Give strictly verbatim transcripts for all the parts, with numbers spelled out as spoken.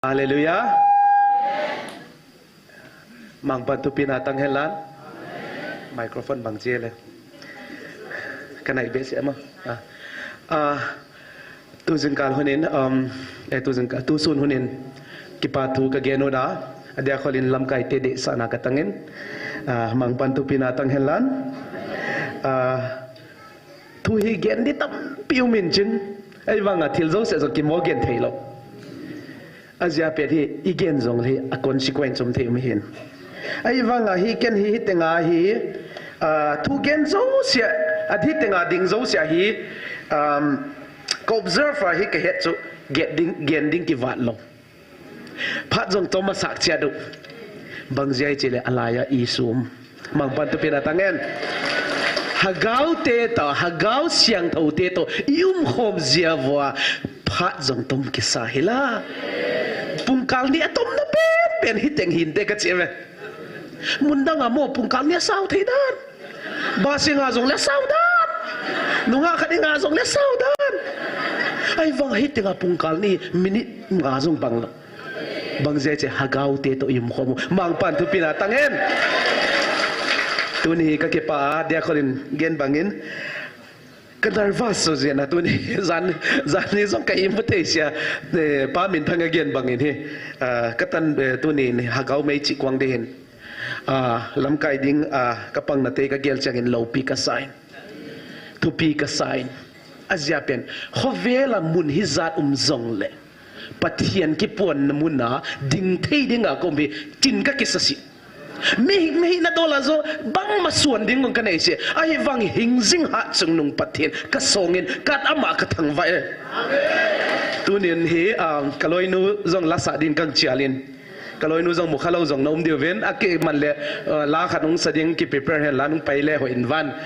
Hallelujah. Mangpan thupina tang hen lang. Microphone bang che le. Ka nai be se ma. Ah. Ah, tu jingkah hunin, um, eh, tu jingkah, tu sun hunin. Kipa thu ka gen u da. Adia kholin lamkai te de sana ka tangin. Ah, mangpan thupina tang hen lang. Ah, thu hi gen di tampi um in chin. Ahivanga thil jouse jong kimo gen thei lou. Ajeh a pet hi, i gen jong le, a consequence um thei um hin. Ahivanga hi ken hi, hitenga hi, ah, thu gen jouse, a hitenga ding jouse hi, um, ka observe a hi ka het chu, gen ding, gen ding kivat lou. Phat jong tom a sak chia du. Bang jeh a i chi le a lai a i sum. Mangpan thupina tang hen. Hagau te to, hagau siangthou te to, i um khom jia vua, phat jong tom kisa hi la. Pungkal ni a tom na pen pen hi teng hin te ka chi ve. Mun dang a mo pungkal ni a sao thei dan. Ba sing a jong le sao dan. Nungah khat ding a jong le sao dan. Ahivang hi teng a pungkal ni minute nga jong bang lou. Bang jeh a che hagau te to i um khom u. Mangpan thupina tang hen. Tuni ka kipa a, dia kholin gen bangin. Ka nervous so jeh a tuni jan, jan ni jong ka imu thei sia. Eh, Pa Minthang a gen bangin hi. Ah, ka tan, eh, tuni ni hagau mei chi kuang de hin. Ah, lamkai ding, ah, ka pang na te ka gel changin loupi ka sa in. Thupi ka sa in. Ajeh a pen, khovel a mun hi jat um jong le. Pathen kipuan na mun a, ding thei ding a ka um hi, tin ka kisa si. Mi, mi na dol a jo, bangma suan ding ka nei si. Ahivang hing jing hat chungnung Pathen, ka songin, ka ama ka thangvah e. Tunin hi, um, ka loinu jong la sa ding kang chialin. Ka loinu jong mu kha lou jong na um diu vin, a ki man le, uh, la khat hung sa ding ki prepare hen la nung pai le ho in van.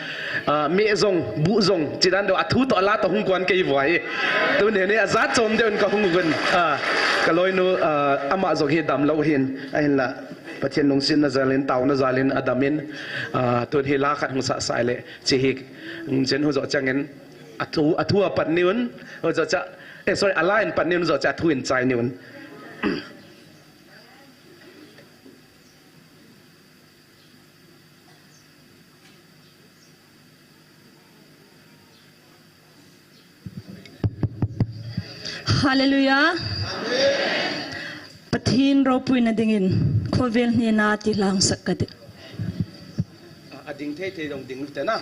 Uh, me jong, bu jong, chidan do a thu to la to hung kuan kei vua hi. Tunin hi a jat chom deu in ka hung vin. Uh, ka loinu, uh, ama jong hi dam lou hin, ahin la. Pathen lungsetna jalin, tauna jalin, a damin, uh, tun hi la khat hung sa sa le, chi hi, jen hu jo changin, a thu, a thu a pat niun, hu jo cha, eh, sorry, a la in pat niun jo cha thu in chai niun. Hallelujah. Pathen ropuina dingin, khovel hnina ti lang sak ka ti. A ding thei thei dong ding te na.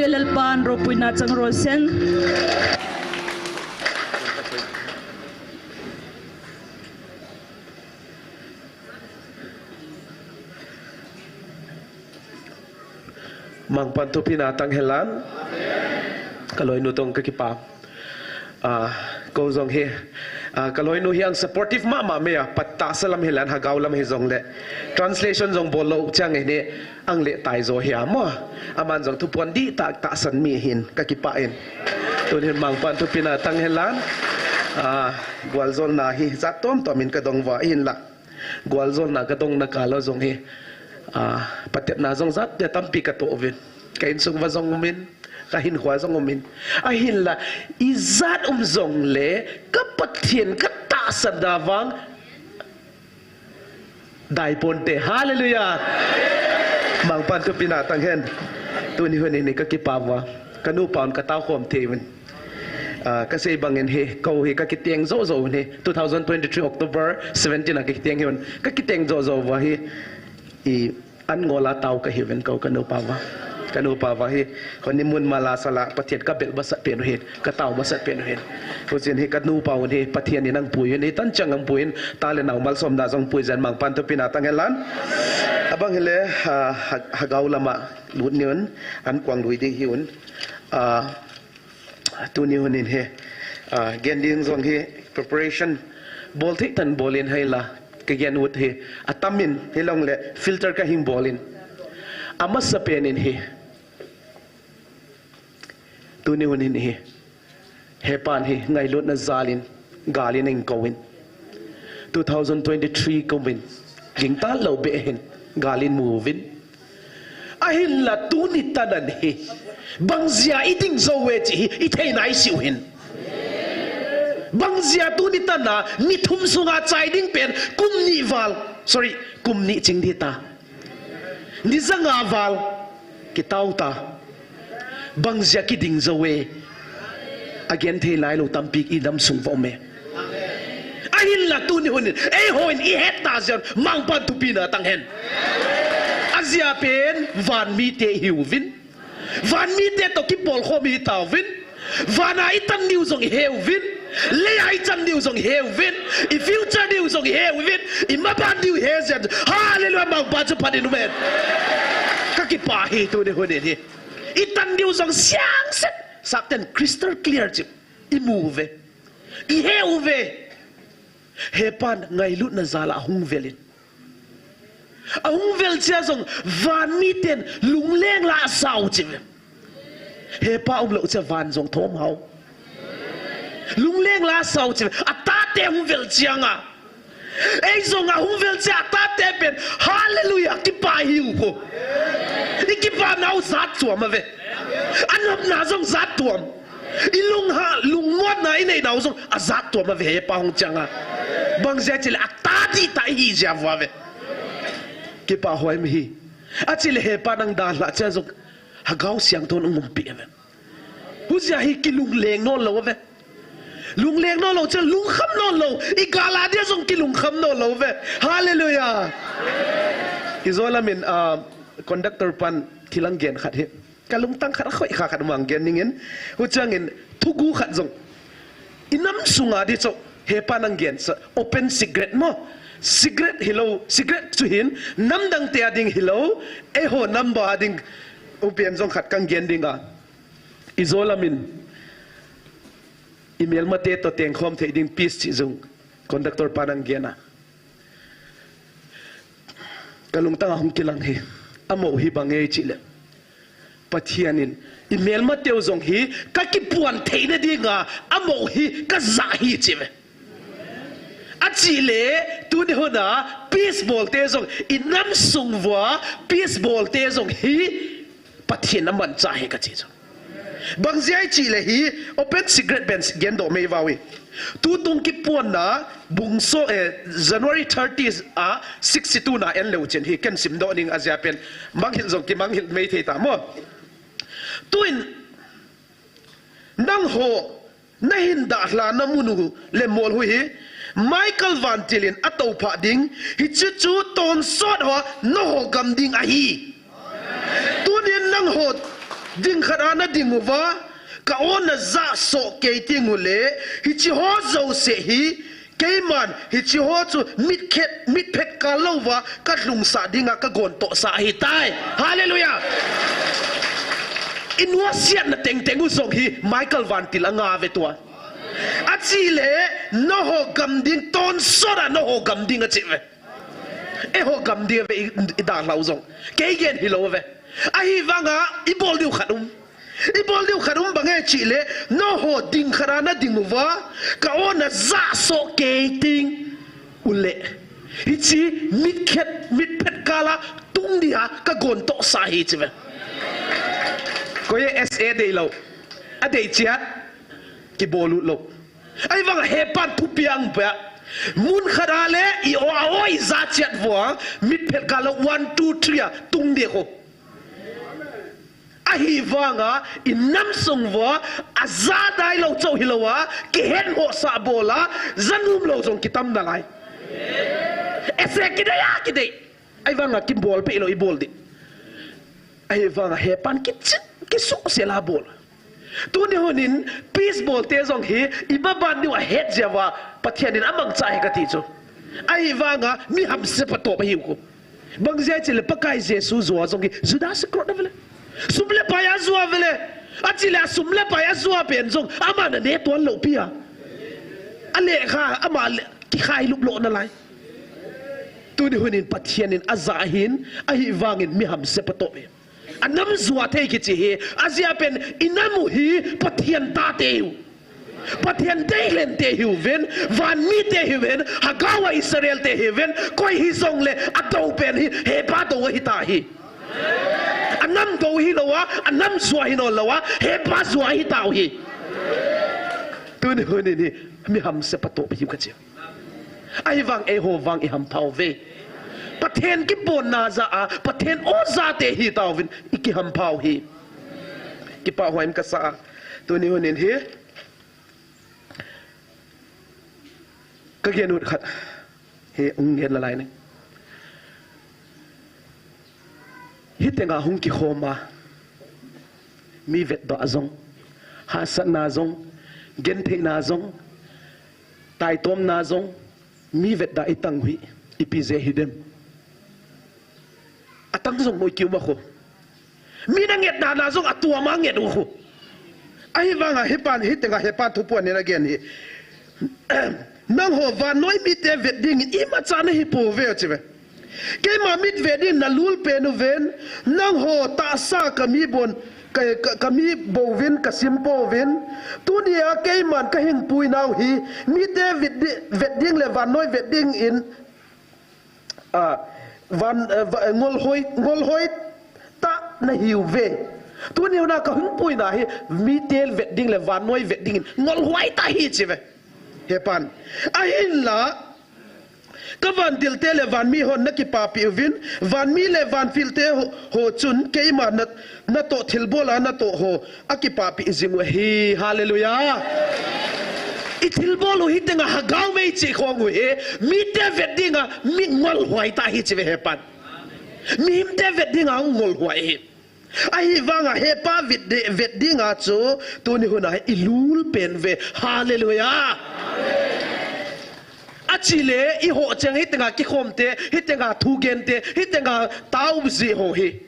Lalpan ropuina chang rosen. Mangpan thupina tang hen lang. Ka loinu toh kakipah. Ah, kou jong hi, ah, ka loinu hi ahung supportive mama mai a, pat tahsa lam hi leh, lhagao lam hijongle. Translation jong bol lou chang hi, ahung lhai tai jo hi a mo. Aman jong thuphon dihtah tahsan mi ahin, kakipah in. Tuni hin Mangpan thupina tang hen lang. Ah, gualjolna hi jat tom tom in kadong uva ahinla. Gualjolna kadongna kah a jong hi, ah, patepna jong jat le tampi katoh uvin. Ka insung uva jong umin, ka hinkhoa jong umin. Ahinla, ijat um jongle, ka Pathen katahsan na vang, dai ponte. Hallelujah. Mangpan thupina tang hen. Tuni hun hin kakipah uva. Ka nupa un katao khom thei uvin. Ah, kasei bangin hi, kou hi kakiteng jo jo uvin hi, two thousand twenty-three October seventeen a kakiteng hi un, kakiteng jo jo uva hi, i an ngol a tao kahi uvin kou ka nupa uva. Ka nupa uva hi, honeymoon mala sala, Pathen kabel masat pen u hin, katao masat pen u hin. Huchun hi ka nupa un hi, Pathen in ahung pui un, hitan chang ahung pui un, ta le nao malsomna jong pui jeng Mangpan thupina tang hen lang. Abang hile, ah, ha, lhagao lama lut ni un, an kuang lui ding hi un. Ah, Tuni hun hin hi, ah, gen ding jong hi preparation bol thei tan bol in hila, ka gen ut hi, atam in, hilong le filter kahin bol in. Amasa pen in hi. Tuni hun hin hi. Hepan hi, ngailutna jal in, gal in ahin kou in. Two thousand twenty-three kou in, gingta lou beh hin, gal in mu uvin. Ahinla tuni tanan hi, bang jeh a i ding jou e ti hi, i theina i sei u hin. Bang jeh a tuni tana, ni thum sunga chai ding pen, kum ni val, sorry, kum ni ching ding ta. Ni ja nga val, kitao ta. Bang jeh a ki ding jou e. Agen thei lai lou tampi i nam sung uva um e. Ahinla tuni hun in, eihon i het ta jeh un, Mangpan thupina tang hen. Ajeh pen, van mite i hi uvin. Van mite toh kipolkhom i hi ta uvin. Van a i tan diu jong i he uvin. Lei a i chan diu jong i he uvin. I future diu jong i he uvin. I maban diu i he jeng. Hallelujah, Mangpa chu phat in um hen. Kakipah hi tuni hun in hi. I tan diu jong siang set. Satan crystal clear chu. I mu uve. I he uve. Hepan ngailutna jal a ahung vel in. Ahung vel cheh a jong van miten lungleng la asao cheh uve. Hepa umlou cheh a van jong thom hao. Lungleng la asao cheh uve. Atate ahung vel cheh a nga. Ei jong ahung vel cheh a atate pen. Hallelujah, kipah hiu ko. I kipah nau jat tuam ave. Anopna jong jat tuam. I lungha, lungmonna i nei nau jong ajat tuam ave hepa hung chang a. Bang jeh a chule ata dihtah i hi jeh a uve. Kipah hoi mi hi. Achule hepa nang dalha cheh a jong lhagao siangthou in umpi ave. Hujeh a hi kilungleng nom lou ave. Lungleng nom lou cheh a lungkham nom lou. I gal a dia jong kilungkham nom lou ave. Hallelujah. I jo lamin, ah, conductor pan thilang gen khat hi. Ka lungtang khat a khoikha khat mang gen ning in, huchang in thugu khat jong. I nam sunga di chu, hepa nang gen sa, open secret mo. Secret hilou, secret chu hin, namdang te a ding hilou, eiho nam ba a ding, open jong khat kang gen ding a. I jo lamin, i melmate toh tengkhom thei ding peace chi jong, conductor pa nang gen a. Ka lungtang a hung kilang hi, amo hi bang e chule. Pathen in, i melmateu jong hi, ka kipuan theina dinga, amo hi, ka ja hi cheh uve. Achule, tuni hun a, peace bolte jong, i nam sung uva, peace bolte jong hi, Pathen amanchah ahi kati chu. Bang jeh a chule hi, open secret ben gen doh mai vau hi. Tutung kipuanna, bung so, eh, January thirty a, sixty-two na en leu chen hi, ken sim doh ning ajeh pen, manghil jong kimang hil mai thei ta mo. Tuin, nangho, na hin dalhana mun u le mol u hi, Michael vantil in atou phah ding, hichu chu tonsot ho, nangho gam ding ahi. Tunin nangho, Ding khat a nading uva, ka aw najah soh kei ding u le, hiche ho jouse hi, keiman, hiche ho chu mit khet, mit phet kal louva, ka lhungsah dinga ka gon tohsah ahitai. Hallelujah! I nusiatna tengteng u jong hi, Michael vantil anga ve tua. Achi le, nangho gam ding, tonsot a nangho gam ding achi ve. Eiho gam ding ve i, i dalhau jong. Kei gen hilou ve. Ahivanga, i bol diu khat um. I bol diu khat um bang e chih le, nangho ding khat a nading uva, ka aw najah soh kei ding u le. Hiche mit khet, mit phet kal a tung dia ka gon tohsah ahi chi ve. Koi e S A deilou. Adei chiat. Kibol u lou. Ahivanga hepan thupi a um peh a. Mun khat a le i aw a aw i jah chiat uva. Mit phet kal a one, two, three a tung dia kho. Ahivanga, i nam sung uva, ajah dailou chauh hilouva, kihen hohsah bol a, jah nom lou jong kitam nalai. S A kidei a, kidei. Ahivanga, kibol peh lou, i bol ding. Ahivanga, hepan kichih, kisuhsel a bol. Tuni hun in, peace bol te jong hi, i baban diu ahet jeh uva, Pathen in amangcha ahi kati chu. Ahivanga, mi hamse patop ahiu kho. Bang jeh chih le Pakai Jesu joh a jong hi Judas Iscariot a vele. Sum le pai a joh a vele. Achi le a sum le pai a joh a pen jong ama na ne tuan lou pi a. A lekha ama le kikhai lup lou nalai. Tuni hun in Pathen in ajah ahin, ahivangin mi hamse patop e. A nam joh a thei kichi hi, ajeh a pen i nam u hi Pathen tate u. Pathen deilhen te hiuvin, van mi te hiuvin, Hagau a Israel te hiuvin, koi hijongle a dou pen hi, hepa dou ahi ta hi. A nam dou hilou a, a nam joh hi nom lou a, hepa joh ahi tau hi. Tuni hun in hi, mi hamse patop hiu kachi. Ahivang eiho vang i hampha uve. Pathen kibon na jah a, Pathen aw jah te hi tauvin, i kihampha u hi. Kipah huai in kasa a. Tuni hun in hi. Ka gen ut khat. Hi hung gen nalai ne. Hitenga hung kikhom a. Mi vetdoh jong. Hahsatna jong. Gentheina jong. Taitomna jong. Mi vetdoh i tang u hi. Ipi jeh hidem. A tang jong moi kiu ma kho. Mi na nget dan a jong a tuam a nget u khu. Ahivanga hepan, hitenga hepan thupuan in a gen hi. Nangho vannoi mite vet dingin imacha nahi pouve achi ve. Keima mit vet ding nalul pen uvin, nangho tahsa ka mi bon, ka, ka, ka mi bouvin, ka sim pouvin. Tunia keiman ka hingpui nau hi, mite vet di-, vet ding le vannoi vet dingin, A, van, eh, va-, eh, ngolhoi, ngolhoi tah nahiuve. Tuni huna ka hung puina hi, mite vet ding le vannoi vet dingin ngolhoi tah hi chi ve. Hepan. Ahinla, ka vantil te le vanmi hon na kipapi uvin, vanmi le vantil te ho, ho chun keima na, natoh thilbol a natoh ho, a kipapi jing u ahi. Hallelujah. I thilbol u hitenga Hagau mei chi khong u hi. Mite vet dinga mi ngolhoi tah hi chi ve hepan. Mihemte vet dinga ngolhoi hi. Ahivanga hepa vet di-, vet dinga chu tuni huna i lul pen ve. Hallelujah. Achile i ho cheng hitenga kikhom te, hitenga thugen te, hitenga tao ji ho hi.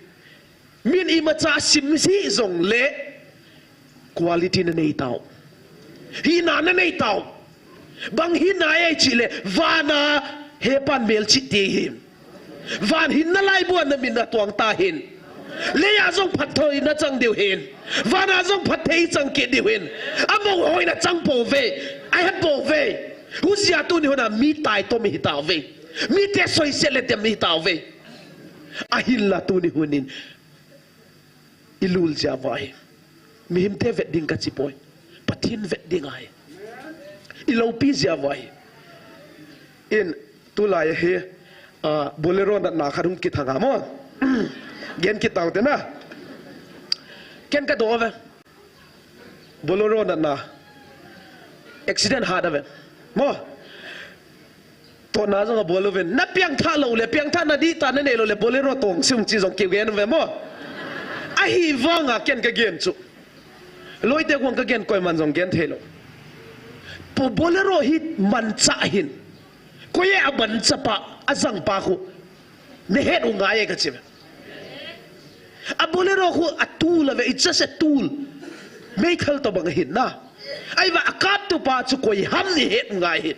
Min imacha sim ji jongle quality na nei tau. Hina na nei tau. Bang hina e chile vana hepan melchih te hi. Van hinna laibu a na min na tuang ta hin. Leiya jong phatthei na chang diu hin. Vana jong phatthei chang kit diu hin. Among hoi na chang pouve. Ahe pouve. Hujia tuni huna mi taitom i hi tauve. Mite soiset le dem i hi tauve. Ahinla tuni hunin. I lul jeh uva hi. Mihemte vet ding ka chi poi. Pathen vet ding ahi. I loupi jeh uva hi. In tulai hi, ah, Bolero natna khat hung kithang a mo. Gen kit tau te na. Ken ka do ve. Bolero natna. Accident hat a ve. Mo. Tona jong a bol uvin. Na piangthah lou le, piangthah na dih ta na nei lou le, Bolero tong sung chi jong keu gen ve mo. A Ahivanga ken kagen chu, loite kong kagen, koiman jong gen theilou. Bolero hi manchah ahin. Koi e amanchah pa, ajang pa khu nahet u ngai e kachi ve. A Bolero khu a tool ave, it's just a tool. Meithal tobang ahin na. Ahivang a kap tupa chu koi ham nahet u ngai ahin.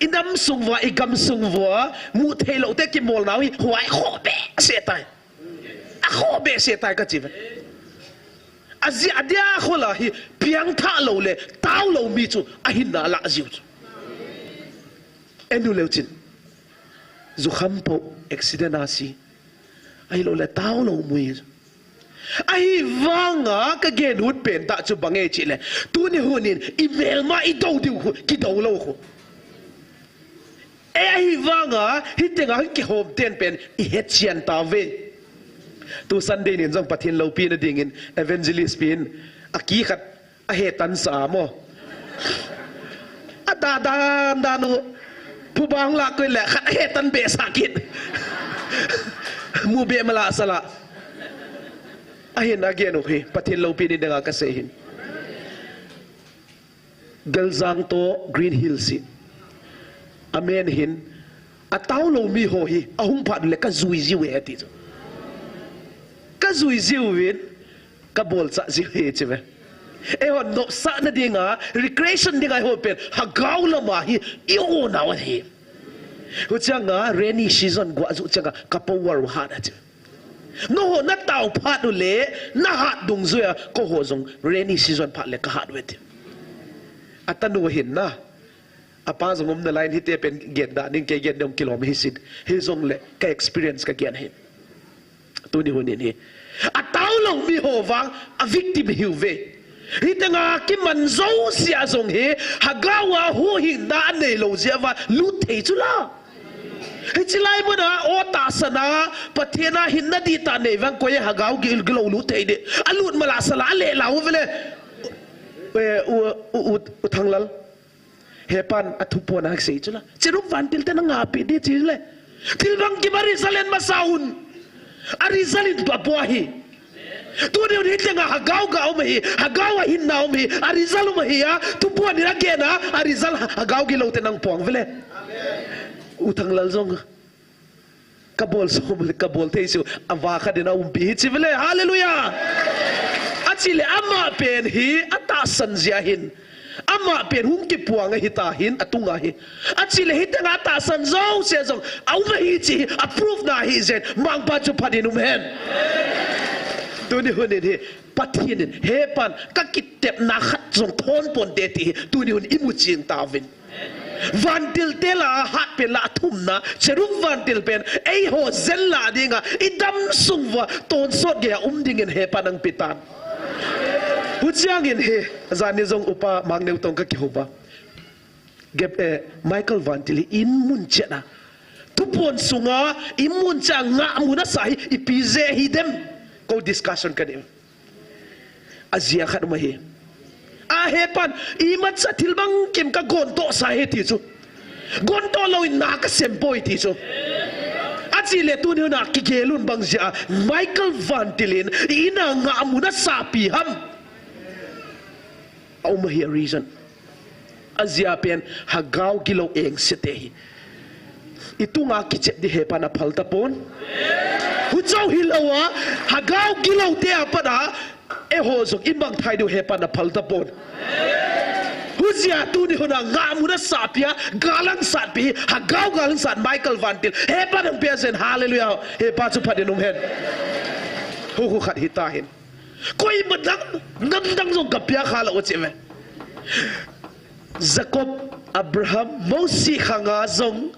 I nam sung uva, i gam sung uva, mu theilou te kimolnau hi, huai khoh behseh tai. Akhoh behseh tai kachi ve. Ajeh, adia khola hi, piangthah lou le, taolou mi chu, ahinna alah jiu chu. Enu leu chin. Jukham po, accident a si. Ahilou le, taolou mui. Ahivanga kagen ut pen tah chu bang e chih le, tuni hun in i melma i dou diu khu, kidou lou khu. E, ahivanga hitenga kihom ten pen i hechen tauve. Tu Sunday nin jong Pathen loupina dingin evangelist pin a kikhat ahetan sa mo. Ada dan dan u. Phuba hung lah koi le khat ahetan behseh kit. Mu be mala sala. Ahin agen u hi, Pathen loupina dinga kasei hin. Geljang to Green Hills hi. Amen hin. Ataolou mi ho hi, ahung phat le kajui jiu e ti chu. Kajui jiu vin, kabolcha jiu e chi ve. Eihon nopsahna dinga, recreation dinga eiho pen, Lhagao lama hi, i-o nau ahi. Huchanga, rainy season guah ju changa, ka power u hat achi. Nangho natao phat u le, nahat dungjuia, keiho jong rainy season phat le kahat uve ti. Atanu ahin na. Apa jong umna lai in hite pen gen da ning kei gen dong kilom hi sin. Hijongle ka experience kagen ahin. Tuni hun in hi. Ataolou mi ho vang a victim hiuve. Hiteng a kiman jousea jong hi, Lhagao a huhhingna aneilou jeh uva lut thei chu la. Hiche lai muna, o tahsan a, Pathen a hinna dihtah nei vang koi a Lhagao gil, gilou lut thei ding. Alut mala sala, aleh lau vele. Eh, u, u, u, u Thanglal. Hepan a thuphon a sei chu la. Cherub vantil te nangahpi ding chi le. Thil bangkim a result en masa un. A result in abol ahi. Tuni hun hiteng a Lhagao ga um ahi, Lhagao a hinna um ahi, a result um ahi a, thuphon in agen a, a result Lhagao gilou te nang pang vele. U Thanglal jong. Kabol sou, kabol thei sou, ava khat in aumpi hi chi vele, hallelujah. Achile ama pen hi, atahsan jeh hin. Ama pen hung kipuang ahi tahin, atunga hi. Achile hiteng a atahsan jouse jong, aum ahi chi hi, a proof na hi jeh in, mangpa chu phat in um hen. Tuni hun in hi, Pathen in, hepan, kakitepna khat jong thon ponte ti hi, tuni hun imu ching tauvin. Vantil te la, hat pen la, athumna, cherub vantil pen, eiho jeng la dinga, i dam sung uva, tonsot geiya um dingin hepan nang pe tan. Huchiang in hi, jani jong upa Mangneo tong kakihou uva. Gep, eh, Michael vantil hi in mun chet a. Thuphon sunga, in mun chet a ngah mun asa hi, ipi jeh hidem. Ko discussion kanei. Ajeh khat um ahi. A hepan, imacha thil bangkim kagon toh sa ahi ti chu. Gon toh lou in na kasem poi ti chu. Achile tuni hun a kigel un bang jeh a, Michael vantil in, in a ngah mun asapi ham. Aum ahi a reason. Ajeh pen, Lhagao gilou engse te hi. Itunga kichep ding hepan aphal tapon. Huchou hilou a, Lhagao gilou te apat a, eiho jong imangthai diu hepan aphal tapon. Hujeh a tuni hun a ngah mun asapi a, gal angsat pi, Lhagao gal angsat Michael vantil. Hepan nang pe jeh in, hallelujah, hepa chu phat in um hen. Hu hu khat hita hin. Koima dang, nam dang jong kapia kha lou chi ve. Jacob, Abraham, Mose khanga jong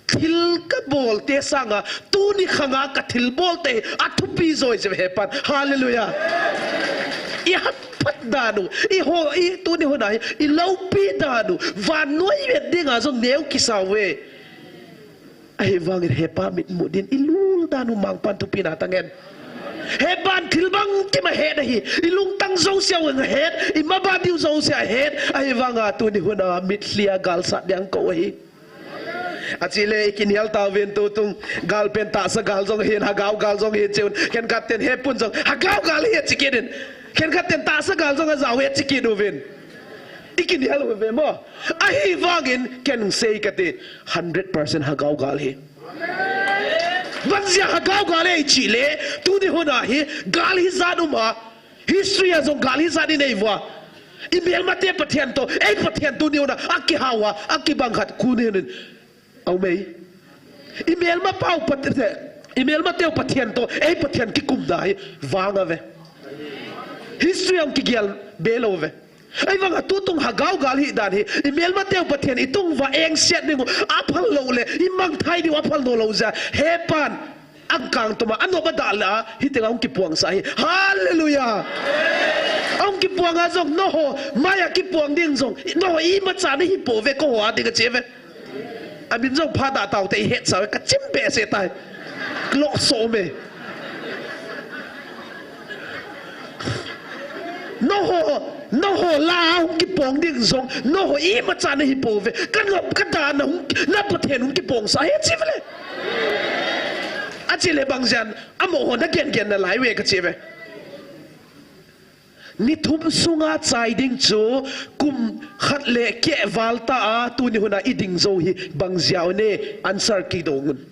thil kabol te sanga, tuni khanga kathil bol te, athupi joi chi ve hepan. Hallelujah. I hamphat dan u, i ho, i tuni hun a hi, i loupi dan u, vannoi vet dinga jong neo kisa uve. Ahivangin hepa mitmu din ilul dan u mangpan thupina tang hen. Hepan thil bangkim ahet ahi. Ilungtang jousea ahet. Imaban diu jousea ahet. Ahivanga tuni hun a mitlhi a galsat ding kou ahi. Achile, ikinel tauvin tutung, gal pen tahsa gal jong hin, hagao gal jong hin chun, khenkhat ten hepun jong, hagao gal hi chi kit in. Khenkhat ten tahsa gal jong ajao hi chi kit uvin. Ikinel uve mo. Ahivangin, ken sei kati, hundred percent hagao gal hi. Bang jeh a hagao gal hi chi le, tuni hun a hi, gal hijat um a, history a jong gal hijat inei uva. Imelmate Pathen toh, ei Pathen tuni hun a, akihao a, akibang khat, tuni hun in. Aumei. Imelmapau Pathen, imelmateu Pathen toh, ei Pathen kikumna hi, vang ave. History a kigel be lou ve. Ahivang a tutung hagao gal hidan hi, imelmateu Pathen itung uva engset ding u, aphal lou le, imangthai ding u aphal lou lou jeh a, hepan, angkang tuma, anop adah le a, hiteng a hung kipuang sa hi. Hallelujah! Ahung kipuang a jong, nangho, mai a kipuang ding jong, nangho imacha nahi pouve, kaho a ding achi ve. Amin jong phadah taute ihet sa ve, kachim behseh tai. Lou so me. Nangho, nangho la a hung kipuang ding jong, nangho imacha nahi pouve. Kanop, kadah na hung, na Pathen hung kipuang sa hi chi ve le. Achile bang jeh a, amaho nagen gen nalai uve kachi ve. Ni thum sunga chai ding chu kum khat le keh val ta a, tuni hun a iding jou hi bang jeh a ne, answer kidong un.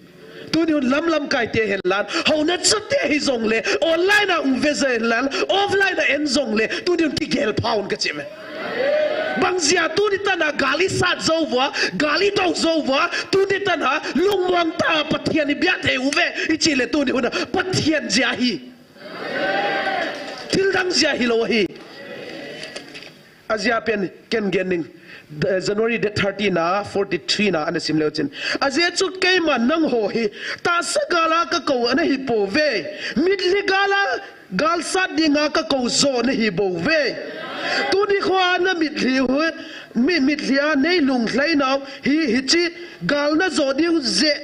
Tuni hun lamlam kaite hen lang, houna chate hijong le, online a hung ve jeh hen lang, offline a en jong le, tuni hun kigel pha un kachi ve. Bang jeh a tuni tan a gal isat jou uva, gal idou jou uva, tuni tan a lungmong tah a Pathen ibiah thei uve, ichi le tuni hun a Pathen jeh a hi. Thil dang jeh a hilou ahi. Ajeh a pen ken gen ning. January date thirty na, forty-three na, ana sim leu chun. Ajeh chu keiman nangho hi, tahsa gal a kakou nahi pouve. Mitlhi gal a, gal sat ding a kakou jo nahi bouve. Tuni khoa na mitlhi u, mi, mitlhi a nei lunglhai nau hi, hichi gal najo diu jeh,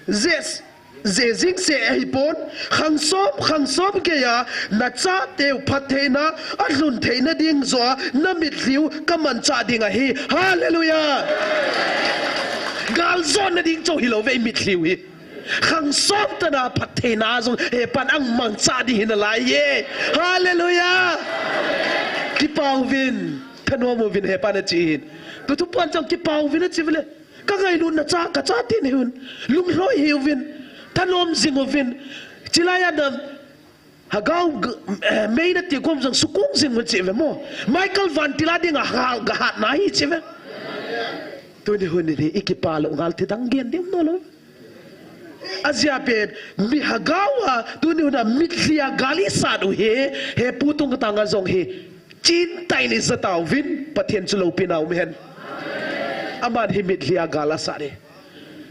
jeh, jeh jing seh ahipon, khang som, khang som gei a, nachateu phattheina, alhun theina ding joh a, na mitlhi u kamanchah ding ahi. Hallelujah! Gal jonna ding chu hilou ve mitlhi u hi. Khang som tah a phattheina jong, hepan amanchah ding hi nalai e. Hallelujah! Kipah uvin, thanom uvin, hepan achi hin. Tutu pan chang kipah uvin achi ve le. Ka ngailutna cha, ka chate nahi un. Lunglhai hih uvin. Thanom jing uvin. Chilai a na hagao g-, eh, mei nati kom jong sukong jing uvin chi ve mo. Michael Van Til a ding a hal ga hat nahi chi ve. Tuni hun hi ikipah lou ngal thil dang gen ding nom lou. Ajeh a pen, mi hagao a, tuni hun a mitlhi a gal isat u hi, hepu tung tang a jong hi, chinta in ija tauvin, Pathen chu loupina um hen. Aman hi mitlhi a gal asat e.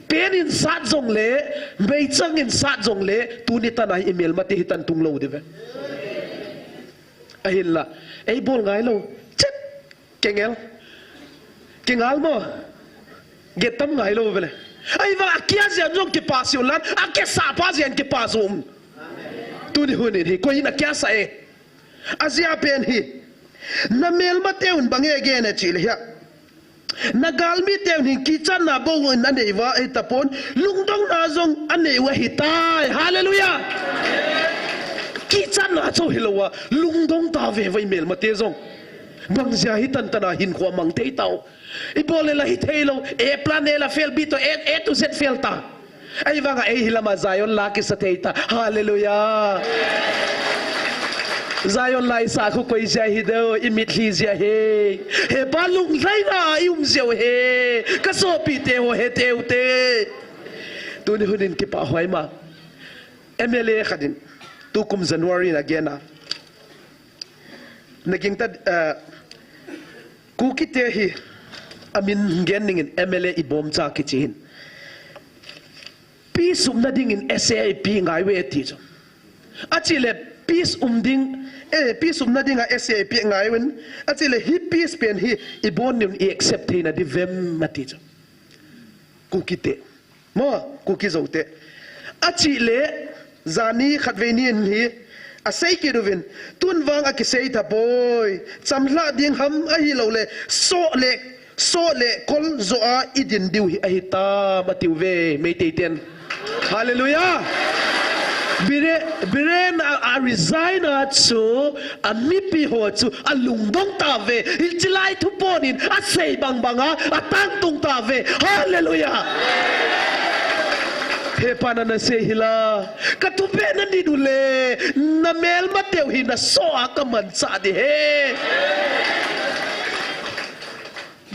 Pen in sat jong le, meichang in sat jong le, tuni tan a hi imelmate hitan tung lou diu ve. Ahinla, eibol ngai lou, chet, kengel, kengal mo, getam ngai lou ve le. Ahivang a kia jeh a jong kipah sah un lang, a kisah pa jeh a kipah sah um. Tuni hun in hi, koi in a kia sah e. Ajeh a pen hi, na melmate un bang e gen e chi le hia. Na galmite un hin kichatna bou in anei uva ahi tapon, lungdonna jong anei u ahitai. Hallelujah! Kichatna chu hilou a, lungdong tave uva imelmate jong. Bang jeh a hitan tan a hinkho amang thei tau. Ibol le la hithei lou, A plan A la fail, B to A, A to Z fail ta. Ahivang a ei hilam a Zion la kisa thei ta. Hallelujah. Zion la isah khu koi jeh a hi diu, imitlhi jeh a hi. Hepa lunglhaina a i um jeh u hi. Ka sopite ho, heteu te. Tuni hun in kipah hoima. M L A khat in, tukum January na gen a. Na ging ta, eh, Kukite hi, amin gen ning in M L A Ibomcha kichi hin. Peace umna ding in S A A pi ngai uve ti chu. Achi le peace um ding, eh, peace umna ding a S A A pi ngai uvin. Achi le hi peace pen hi ibon ning in i accept theina diu vem ati chu. Kukite. Mo, Kuki Zo te. Achi le, jani khatvei ni in hi, asei kit uvin, tun vang akisei tapoi, chamlhah ding ham ahilou le, soh le, Soh le kol joh a i din diu hi ahi tam, a tiu ve, Meitei ten. Hallelujah. Bire, Biren a, a resign a chu, a mipi ho chu a lungdong ta ve. Hiche lai thupon in a sei bang bang a, a tangtung ta ve. Hallelujah. He pa, na na sei hi la. Ka thupeh na din u le, na melma teu hi na soh a ka manchah di he.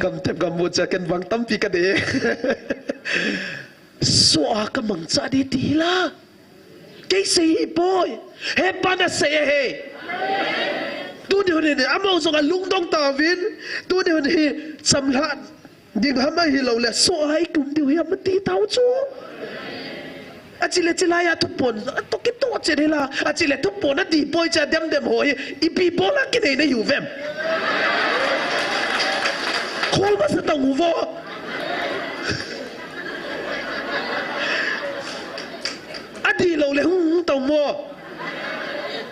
Gamtep gam mu cha ken vang tampi ka de. Soh a ka manchah di ti la. Kei sei hi poi. He pa, na sei a he. Tuni hun hi, amaho jong a lungdong ta uvin. Tuni hun hi, chamlhat ding ham ahi lou le, soh a i tum diu hi ham ti tau chu. A chile chilai a thupon, a to kito che de la. A chile thupon a di poi cha dem dem ho hi, ipi bol a kinei na hiu vem. Khol masa tang u vo. A di lou le hung hung tau mo.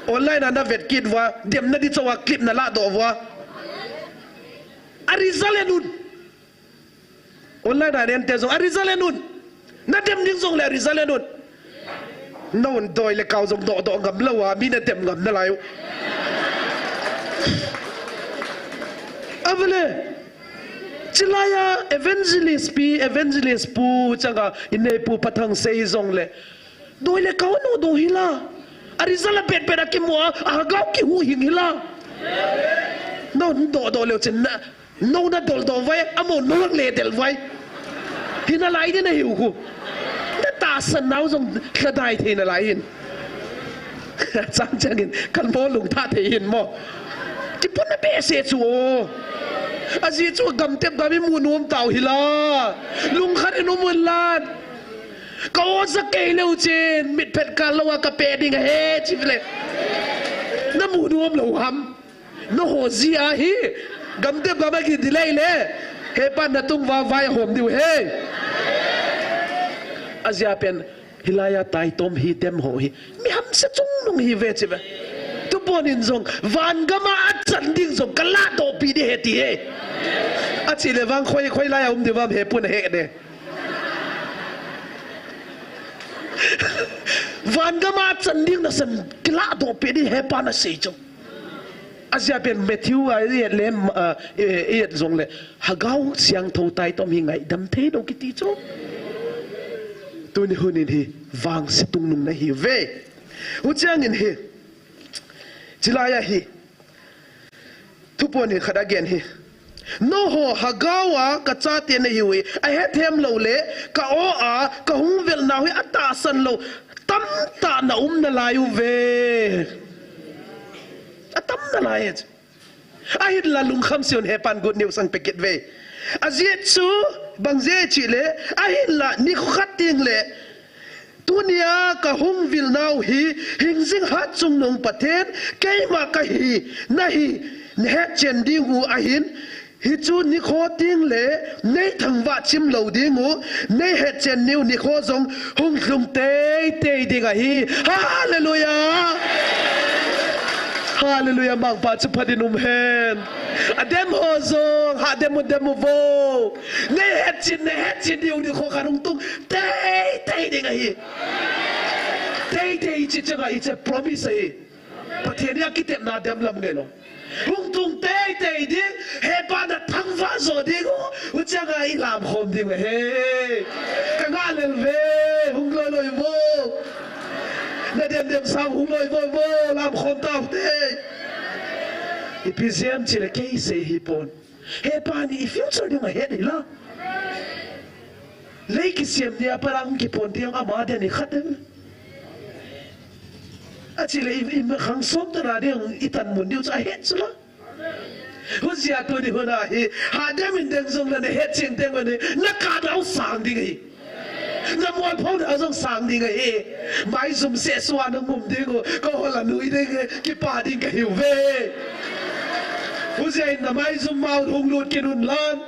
Online a na vet kit uva, dem na di chou a clip na la doh uva. A result en un. Online a nen te jong a result en un. Na dem ding jong le a result en un. Na un doi le kau jong doh doh ngam lou a, mi na dem ngam na lai u. Avale. Chilai a evangelist pi, evangelist pu changa i nei pu Pathangsei jong le. Doi le kau no do hi la. A result a bet bet a kimu a, a gau kihu hing hi la. No doh doh leu chen na, no na dol doh vai, amo no le del vai. Hi na lai di na hiu hu. Na tahsan nau jong ka dai thei na lai hin. Chang chang in, kan mo lung tha thei hin mo. Kipun na behseh chu o. A ji chu gamtep gam i mu nom tau hi la. Lungkhat in um un lan. Ka o za kei leu chen, mit phet kal lou a ka pe ding a he, chi le. Na mu nom lou ham. Na ho ji a hi. Gamtep gam a ki delay le. He pa, na tung uva vai hom diu he. A ji a pen, hilai a taitom hi dem ho hi. Mi hamse chungnung hi ve chi ve. Thupon in jong, van gam a a chan ding jong, ka la doh pi di he ti he. A chile vang khoi, khoi lai a um di vam he pun he de. Van gam a chan ding na san kila doh pe di he pa na sei chu. A ji a pen Matthew a i et le, a, i, i et jong le, Hagau Siangthou taitom hi ngaidam thei lou kiti chu. Tuni hun in hi vangse tungnung na hi ve. Huchiang in hi. Chilai a hi. Thupon hi khat a gen hi. Noho Hagau a ka chate na hiu hi, a hethem lou le, ka o a, ka hung vel nau hi a tahsan lou, tamtah na um na lai u ve. A tam na lai e. A hin la lungkham se un he pan good news ang pe kit ve. A ji chu, bang ji chi le, a hin la ni khat ting le, Tunia ka hung vil nau hi, hingjing hat chungnung Pathen, keima ka hi, na hi, na hetchen ding u ahin, hichu nikho ting le, nei thangvah chim lou ding u, nei hetchen niu nikho jong hung lhung teitei ding ahi. Hallelujah! Hallelujah! Mangpa chu phat in um hen. A dem ho jong, ha dem u dem u vo. Nei hetchen, nei hetchen diu nikho khat hung tung teitei ding ahi. Teitei chi chang a, it's a promise ahi. Pathen in a kitepna dem lam nge lo. Hung tung teitei ding, he pa na thangvah jo ding u, u chang a i lam khom ding u ahi. Ka ngah lel ve, hung loi loi vo. Na dem dem sang hung loi vo vo, lam khom tau te. Ipi jeh ham chi le kei sei hi pon. He pa ni i future ding a het hi la. Lei kisem ni a pa lang kipon tiang ama den i khat den. A chi le i, i ma khang som ta na ding i tan mun diu cha het chu la. Hun sia tu ni hun a hi, ha dem in deng jong la na het ching deng ni, na ka dau sang ding hi. Na mual phong na jong sang ding ahi. Maijum seh sua na ngum ding u, ka hol a nui ding, kipa ding ka hiu ve. Huzia in na maijum mau hung lut kin un lan.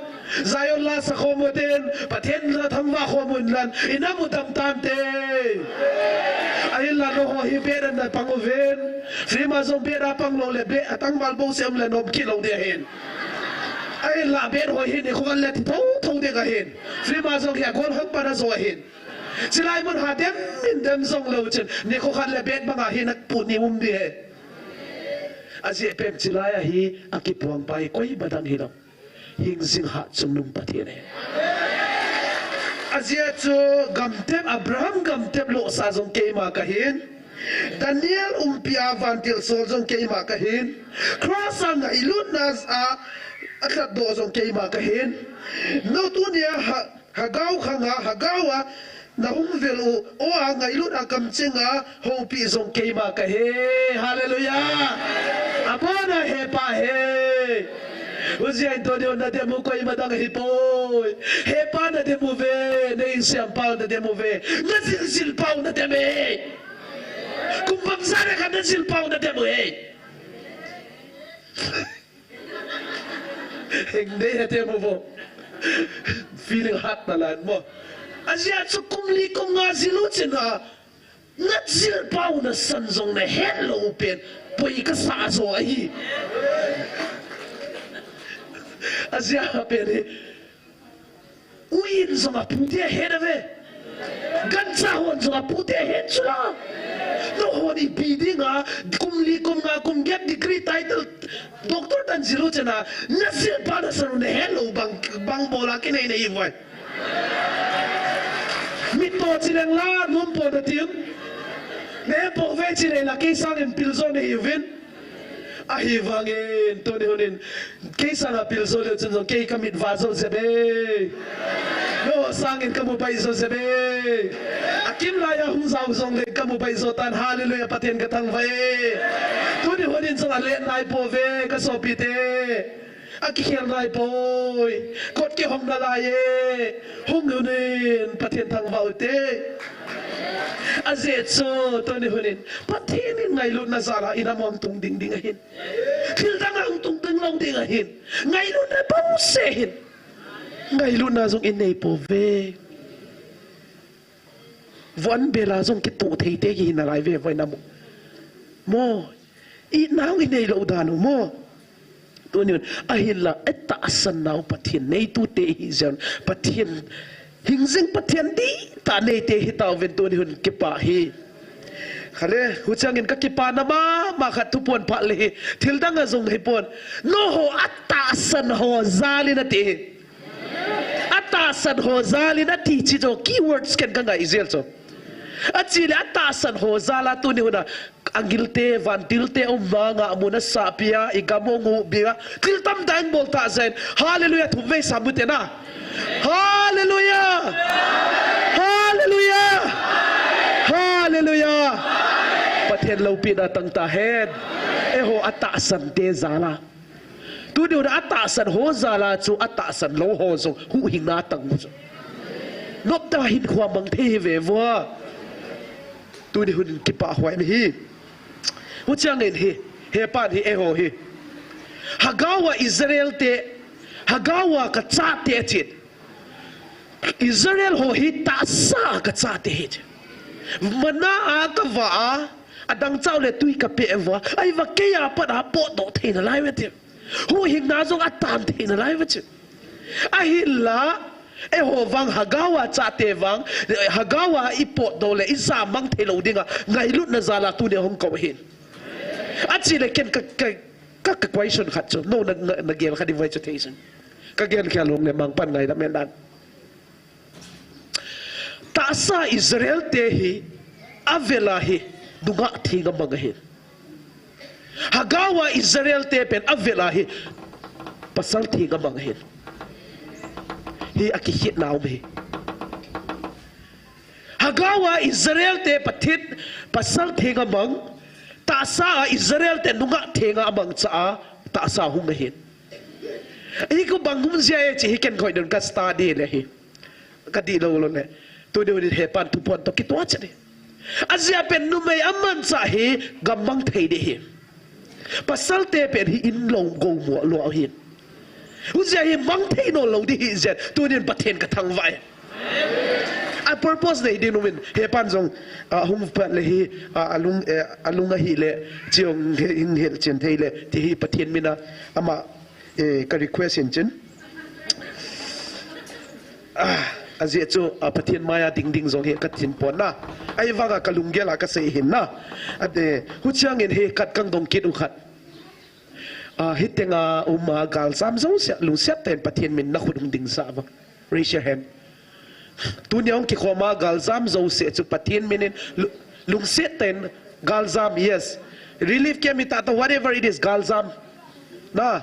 Zion la sa khom u ten, Pathen la thangvah khom un lan. I nam u dam tan te. Ahin la noho hi beh dan na pang u ven. Free ma jong beh da pang lou le beh, a tangval bou se um le nom kit lou ding ahin. Ahinla bet ho hi nikho khat le thi thotho ding ahin. Film a jong hi agol hon pan ajo ahin. Chulai mun ha dem in dem jong lou chun nikho khat le bet banga hi na pu ni um ding ahi. Ajeh pen chulai a hi akipuang pa hi koima dang hilou. Hingjing hatchungnung Pathen ahi. Ajeh chu gamtep, Abraham gamtep lohsa jong keima kahin. Daniel umpi a vantil sol jong keima kahin. Cross a ngailutna a athatdoh jong keima kahin. Tunia ha, Hagao khanga, Hagao a nahung vel u, o a ngailut a kamcheng a houpi jong keima kahi. Hallelujah. Abona hepa ahi. Hijeh in tuni nadem u koima dang ahipoi. Hepa nadem uve, na insem pau nadem uve. Najil jil pau nadem e. Kum bangsa le khat najil pau nadem u e. Heng dei hete mo vo. Feeling hat na lan mo. Ajeh chu kum li kum nga jil u chun a, najil pau nasan jong nahet lou pen poi kasa jo ahi. Ajeh pen hi. Uin jong apute ahet uve. Gancha hon jong apute ahet chu la. Nahon ipi dinga, kum li, kum nga, kum get degree title, doctor tan jil u chun a, najil pa nasan u nahet lou bang, bang bola kinei nahi uvem. Mit to chileng la, nom po natim. Nahet pouve chileng la, kei sangin pil jo nahi uvin. Ahivangin, tuni hunin, kei sanga pil jo leu chun jong, kei kamit va jo jep e. Nangho sangin kamu bai jo jep e. Akim laiya hung jao jongle kamu bai jo tan, hallelujah, Pathen kathangvah e. Tuni hunin jong alen nai pouve, kasopite. Akikhel nai poi. Kot kihong nalai e. Hung hunin, Pathen thangvah u hite. Ajeh chu, tuni hunin, Pathen in ngailutna jal a inam a hung tung ding ding ahin. Thil dang a hung tung ding lou ding ahin. Ngailutna bouseh hin. Ngailutna jong inei pouve. Von bela jong kitoh thei te kihi nalai ve, voi na mo. Mo. Itna hung inei lou dan u mo. Tuni hun, ahinla, itahsan nau Pathen neitute ihi jeh un, Pathen, hingjing Pathen dihtah neite ihi tauvin tuni hun kipah e. Kale, huchangin kakipana mama khat thuphon phat le hi, thil dang a jong hipon, nangho atahsan ho jal in ati hi. Atahsan ho jal in ati chi chu keywords ken kangai jel chu. Achule atahsan ho jal a tuni hun a, angilte, vantilte umna nga mun a sahpi a, igam u ngu bia, thil tamtah in bol tah jeh in. Hallelujah, thum vei sam u hite na. Hallelujah! Hallelujah! Hallelujah! Pathen loupina tang tahen. Eiho atahsan te jal a. Tuni hun a atahsan ho jal a chu atahsan lou ho jong huhhingna atang u chu. Noptah a hinkho mang thei hi ve vo. Tuni hun in kipah huai mi hi. Huchangin hi, hepan hi eiho hi. Hagao a Israel te, Hagao a kachate atin. Israel ho hi tahsa a kachate ahi. Manna a kavah a, adang chau le tui kapeh uva, ahivang keiya pat a potdoh thei nalai uve ti. Huhhingna jong atan thei nalai uve ti. Ahinla, eiho vang Hagao a chate vang, Hagao a ipotdoh le ijamang thei lou dinga ngailutna jal a tunia hung kou ahin. Achule ken ka, ka, ka, ka question khat chu, nangho na, na, nagel kha ding uve chu thei chun. Kagel khel hung le mang pan ngaidam hen lang. Tahsa Israel te hi avel a hi nungah theng amang ahin. Hagao a Israel te pen avel a hi pasal theng amang ahin. Hi akikhetna um ahi. Hagao a Israel te Pathen pasal theng amang, tahsa a Israel te nungah theng a amang cha a tahsa hung ahin. Hi khu bang hung jia e chi hi ken khoi don ka study le hi. Ka dih lou lou le. Tuni hun in hepan thuphon toh kitoh chet e. Ajeh pen numei aman cha hi gammang thei ding ahi. Pasal te pen hi in lou gou mo lou ahin. Hujeh hin mang thei nom lou ding ahi jeh in tunin Pathen ka thangvah e. A purpose nei ding um in hepan jong, a, hung pat le hi, a, alung, eh, alung ahi le, chi hung he, hung hel chen thei le, ti hi Pathen min a, ama, Eh, ka request hin chin. Ah, ajeh chu, ah, Pathen maiya ding ding jong hi ka tin pon na. Ahivanga ka lunggel a ka sei hin na. Ate, huchiang in hi khat kang dong kit u khat. Ah, hitenga um a galjam jouse, lungset tah in Pathen min na khut hung ding sah uva. Raise your hand. Tunia hung kikhom a galjam jouse chu Pathen min in lu-, lungset tah in galjam, yes. Relief camp hita tah, whatever it is, galjam. Na.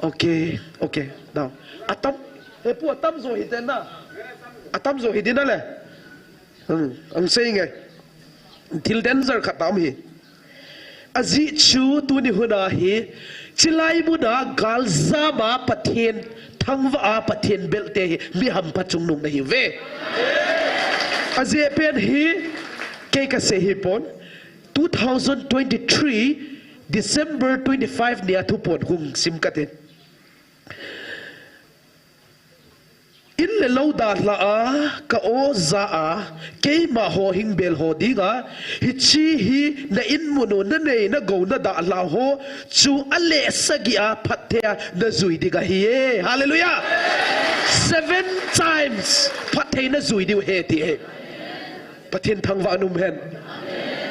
Okay, okay. Now. Atam, he pu atam jo hi den na. Atam jo hi din na le. Hmm, ang sei nge. Thil danger khat tam hi. Ajeh chu tuni hun a hi, chilai mun a galjam a Pathen, thangvah a Pathen bel te hi, mi hampha chungnung na hi uve. Ajeh pen hi, kei ka sei hi pon, two thousand twenty-three, December twenty-five ni a thu pon hung sim ka te. In le lou dalha a, ka o ja a, keima ho hingbel ho dinga, hiche hi na in mun u, na nei na gou na dalha ho, chu a leh sagi a phatthei a na jui ding ahi e. Hallelujah! Seven times phatthei na jui diu ahi ti e. Pathen thangvah in um hen.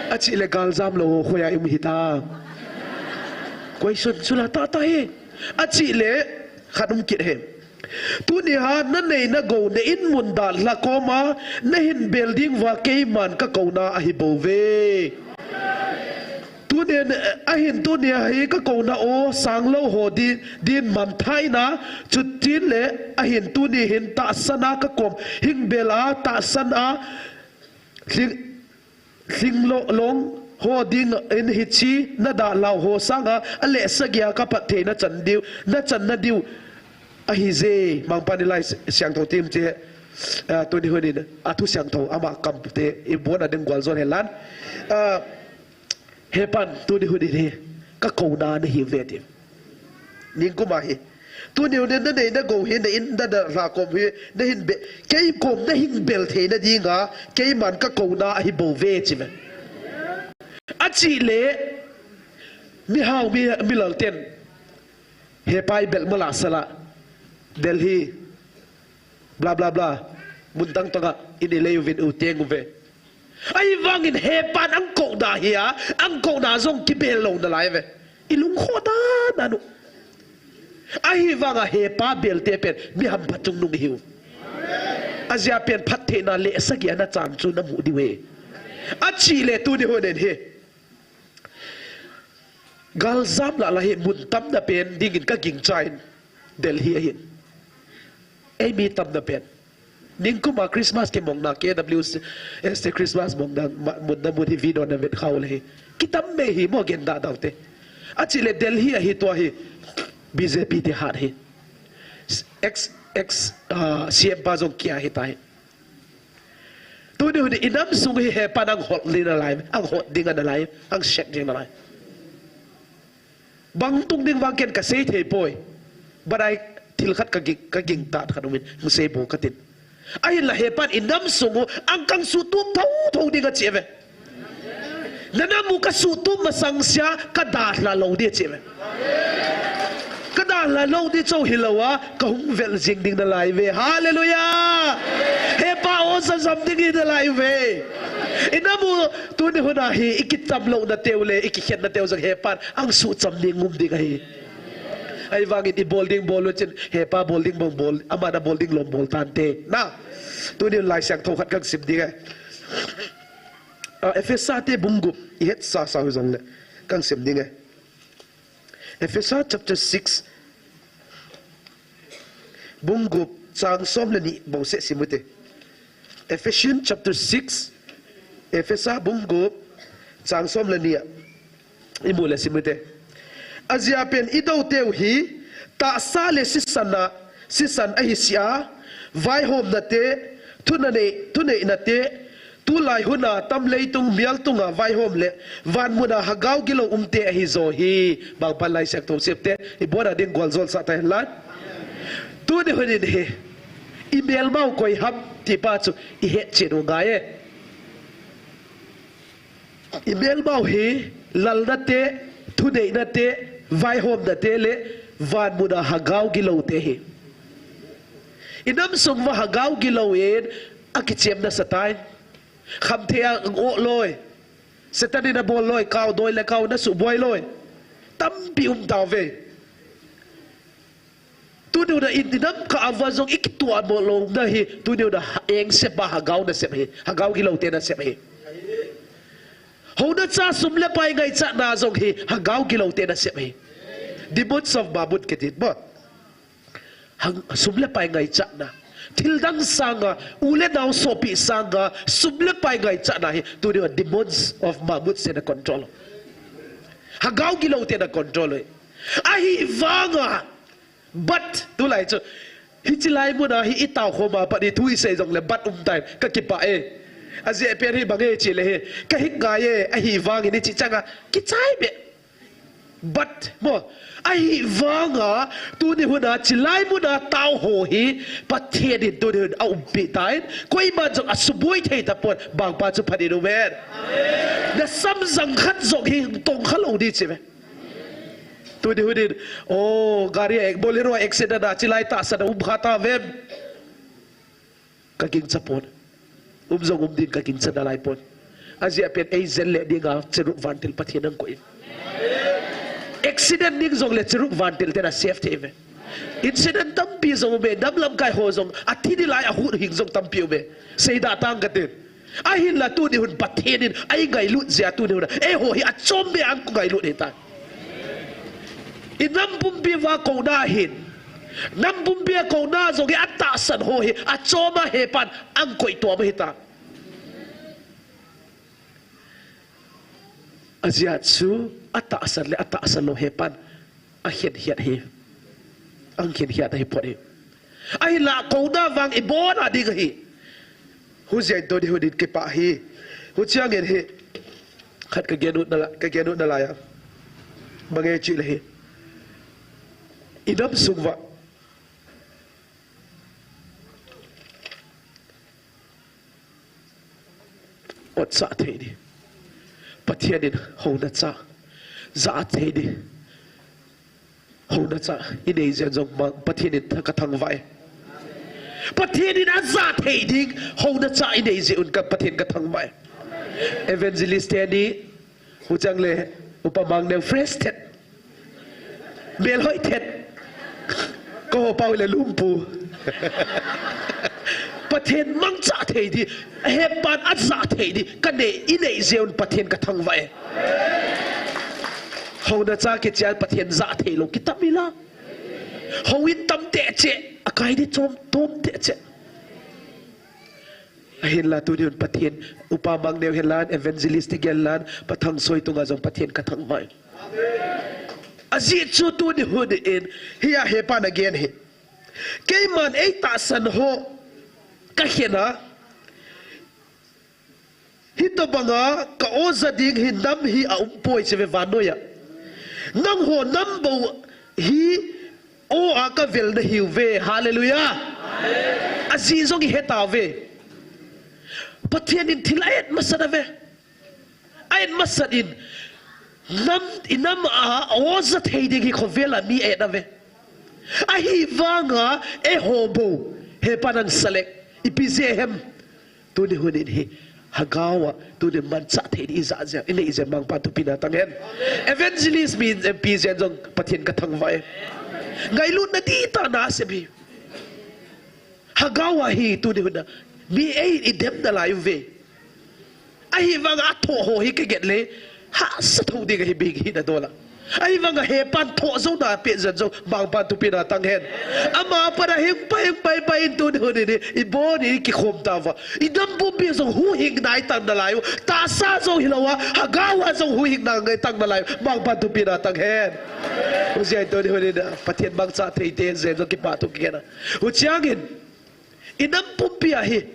Achih le galjam lou ho khoiya i um hita. Question chu la tah tah e. Achih le khat um kit e. Tuni a na nei na gou na in mun dalha koma na hinbel ding uva keiman ka kouna ahi bou ve. Tuni, ahin tuni a hi ka kouna u sang lou ho di, din mangthah in a, chuti le ahin tuni hin tahsan a ka kom hingbel a tahsan a lhing, lhing lo, long ho ding in hiche na dalha ho sanga a leh sagi a ka phatthei na chan diu, na chan na diu ahi je. Mangpan in Lai Siangthou thiem che, ah, tuni hun in a thu siangthou ama kam te i bon a ding gual jon hen lang. Ah, Hepan, tuni hun in hi ka kouna na hi uve ti. Ningkum a hi. Tuni hun in na nei na gou hi, na in na dalha kom hi, na hinbe, kei kom na hingbel theina dinga, keiman ka kouna ahi bou ve chi uve. Achih le, mihao mi, milal ten, hepa i bel mala sala, Delhi, bla bla bla, mun tang tang a, in i lei uvin u teng uve. Ahivangin hepan ang kouna hi a, ang kouna jong kibel lou nalai uve. I lungkho dan dan u. Ahivanga hepa bel te pen, mi hampha chungnung i hiu. Ajeh pen phattheina leh sagi a na chan chu na mu diu e. Achih le tuni hun in hi. Galjam lah lah hi mun tamna pen dingin ka gingcha in Delhi ahin. Ei mi tamna pen. Ningkum a Christmas kimongna K W S te Christmas mongna ma-, munna mun hi video na vet khau le hi. Kitam mai hi mo gen da dau te. Achih le Delhi a hi tua hi B J P te hat hi. Ex, ex, ah, C M pa jong kia hi ta hi. Tuni hun in i nam sung hi hepan ang hot ding nalai, ang hot ding nalai, ang set ding nalai. Bang tung ding vang ken ka sei thei poi. But I thil khat ka ging, ka gingtat khat um in, hung sei bou ka tin. Ahinla hepan i nam sung u, ang kang suhtup thotho ding ahi chi uve. Na nam u ka suhtup masang sea, ka dalha lou ding ahi chi uve. Ka dalha lou ding chauh hilou a, ka hung vel jing ding nalai uve. Hallelujah! Hepa o sa jam ding hi nalai uve. I nam u tuni hun a hi, i kicham louna teu le, i kikhenna teu jong hepan, ang suhcham ding um ding ahi. Ahivangin i bol ding bol u chin, hepa bol ding bol bol, ama na bol ding lom bol tante. Na, tuni Lai Siangthou khat kang sim ding e. Ah, Ephesa te bung gup, i het sa sa u jong le, kang sim ding e. Ephesa chapter six, bung gup, chang som le ni bou seh sim u te. Ephesians chapter six, Ephesa bung gup, chang som le ni a. I mu le sim u te. Ajeh pen i dou teu hi, tahsa le sisan a, sisan ahi sia, vaihomna te, thuna nei, thuneina te, tulai hun a tam leitung mial tunga vaihom le, van mun a hagao gilou um te ahi jo hi, Mangpan Lai Siangthou sep te, i bon a ding gual jol sah ta hen lang. Tuni hun in hi, i melmau koi ham ti pa chu, i het chen u ngai e. I melmau hi lalna te, thuneina te, vaihomna te le Van muna hagao gilou te hi. Inam sung uva hagao gilou in akichem nasa tai. Khamthei a ang-oh loi. Satan in abol loi, kau doi le kau na suboi loi. Tampi um tauve. Tuni hun a in, inam kah uva jong ikituah mo louna hi, tuni hun a ha-, engsepa hagao nasep hi, hagao gilou te nasep hi. Hounacha sum le pai ngaichatna jong hi, hagao gilou te nasep hi. Demons of Mammon kiti mo. Hang, sum le pai ngaichatna. Thil dang sanga, u le nao sopi sanga, sum le pai ngaichatna hi, tuni hun a demons of Mammon te na control. Hagao gilou te na control. Ahivanga, but, tulai chu, hiche lai muna hi itao khoma pat hi thu isei jongle but um tai, kakipah e. Ajeh pen hi bang e chule hi, kahin ngai e, ahivangin hiche changa, kichai be. But, mo, ahivanga, tuni hun a, chulai muna tao ho hi, Pathen in tuni hun a umpi tan, koiman jong asuboi thei tapon, bangpa chu phat in um hen. Nasam jang khat jong hi tongkha lou di chi ve. Tuni hun in, oh, gari a, Bolero accident a, chulai tahsan a um kha tavem. Kagingcha pon. Um jong um din kagingcha nalai pon. Ajeh pen ei jel le dinga cheruk vantil Pathen in angkoi. Accident ding jongle cheruk vantil te na safety ve. Incident tampi jong ume, nam lamkai ho jong, athi nalai a huhhing jong tampi ume. Seida tang katin. Ahinla tuni hun Pathen in, eingailut jeh a tuni hun a, eiho hi achom beh a angailut hita. Inam pumpi uva kouna hin. Nam pumpi a kouna jong hi atahsan ho hi, achom a hepan, angkoi tua ma hita. Ajeh chu, atahsan le atahsan lou hepan, akhen hiat hi. Angkhen hiat ahi phot hi. Ahinla kouna vang ibon a ding ahi. Hujeh in tuni hun in kipah hi. Huchiangin hi. Khat kagel ut nalai, kagel ut nalai a. Bang e chule hi. Inam sung uva. Ot chah thei di. Pathen in hounacha. Jah thei di. Hounacha inei jeh un jong ma, Pathen in kathangvah e. Pathen in ajah thei ding, hounacha inei jeh un ka, Pathen kathangvah e. Evangelist teni, huchang le, Upa Mangneo fresh thet. Melhoi thet. Kaho pau le lumpu. Pathen mangcha thei di, hepan ajah thei di, kanei, inei jeh un Pathen kathangvah e. Hounacha kichia Pathen jah thei lou kitam ila. Houin tam teh cheh, akai di chom, tom teh cheh. Ahinla tuni hun Pathen, Upa Mangneo hen lan, evangelist te gel lan, Pa Thangsoi tunga jong Pathen kathangvah e. Ajeh chu tuni hun in, hia hepan again hi. Keiman eitahsan ho kakhen a, hitobanga ka-o ja ding hi nam hi aumpoi, chuve vannoiya. Nangho nam bou hi o a kavel nahiuve. Hallelujah. Ajeh jong ihetauve. Pathen in thil a-et masat uve. A-et masat in, nam, inam a o ja thei ding hi khovel a mi a-et uve. Ahivanga eiho bou hepan angsa le, ipi jeh ham. Tuni hun in hi, Hagao a, tuni manchah thei di ijah jeh, inei jeh Mangpan thupina tang hen. Evangelist mi, M P jeh jong Pathen kathangvah e. Ngailutna dihtah nasem hi. Hagao a hi tuni hun a, mi ei idem nalai uve. Ahivanga athoh ho hi kaget le, hahsa thou ding ahi bing hi nadol a. Ahivanga hepan thoh jouna peh jeh jong Mangpan thupina tang hen. Ama pat a hing pai, hing pai, pai in tuni hun in hi, ibon in kikhom tauva. Inam pumpi jong huhhingna itang nalai u. Tahsa jong hilou a, Hagao a jong huhhingna itang nalai u. Mangpan thupina tang hen. Hujeh in tuni hun in, Pathen mangcha thei te jeh jong kipah thu kikhen a. Huchiangin, inam pumpi a hi,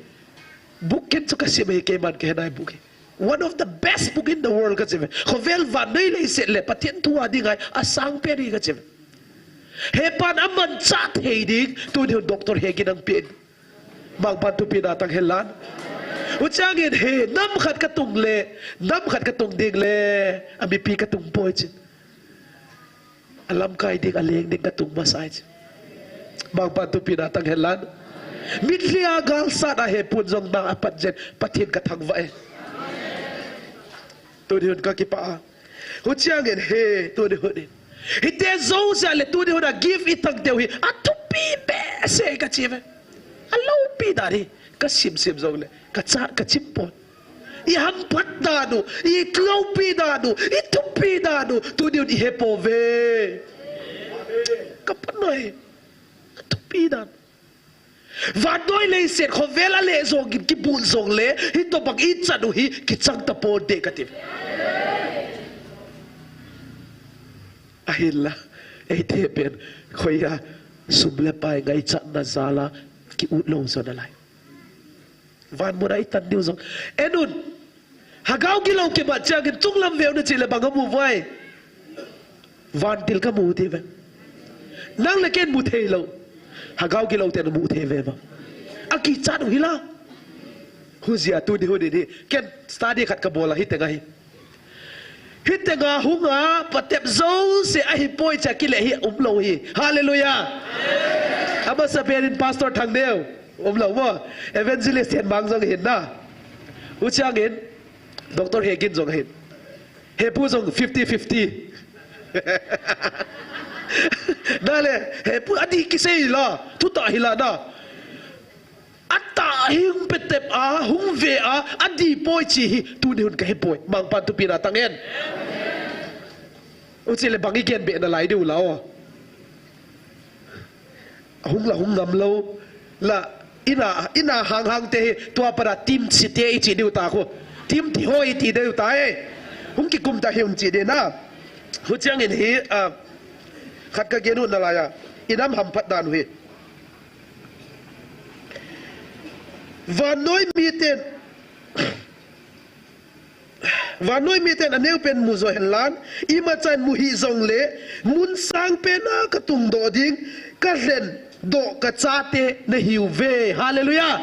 book khen chu kasim ahi, keiman kahe nai book hi. One of the best book in the world kachi uve. Khovel vannoi leiset le Pathen thu a dinga asang pen hi kachi uve. Hepan amanchah thei ding, tuni hun Doctor Hegin angpen. Mangpan thupina tang hen lan. Huchiangin hi, nam khat katung le, nam khat katung ding le, amipi katung poi chin. Alamkai ding, aleng ding katung masa e. Mangpan thupina tang hen lang. Mitlhi a galsat a hepun jong nang apat jen, Pathen kathangvah e. Tuni hun kakipah a. Huchiangin he, tuni hun in. Hiti jouse le tuni hun a gift itang teu hi. Athupi behseh kachi ve. Aloupi dan hi. Kasim sim jongle. Kacha, kachim pon. Ihamphat dan u, iloupi dan u, ithupi dan u, tuni un ihe pouve. Kapan noi, athupi dan. Vannoi leiset khovel a le jong in kibun jongle, hitobang ichan u hi kichang tapon te kati. Ahinla, eite pen, khoiya, sum le pai ngaichatna jal a, kiut lou jo nalai. Van muna itan diu jong. En un. Hagao gilou kimat chiangin chunglam veu nachi le bang amu vai. Vantil kamu ti ve. Nang le ken mu thei lou. Hagao gilou ten mu thei ve va. Akichat u hila. Hujia tuni hun in hi. Ken study khat kabol a hitenga hi. Hitenga hunga patep jouse ahipoi cha kile hi umlou hi. Hallelujah. Amasapen in Pastor Thangneo. Umlou mo. Evangelist Henmang jong hin na. Huchiangin Doctor Hegin jong hin. Hepu jong fifty fifty. Nale, hepu adi kisei la. Thutah hila na. Atah hi hung petep a, hung ve a, adipoi chi hi, tuni hun kahepoi. Mangpan thupina tang hen. Uchile bang igen be nalai diu la o. Hung la hung ngam lou. La ina, ina hang hang te hi, tua para tim chi te ichi diu ta khu. Tim ti ho iti diu ta e. Hung kikum ta hi hung chi de na. Huchiangin hi, a, khat kagen u nalai a. Inam hamphat dan u hi. Vannoi miten, vannoi miten aneo pen mu jo hen lang, imacha in mu hih jongle, mun sang pen a katung doh ding, kalhen doh kachate nahiuve. Hallelujah.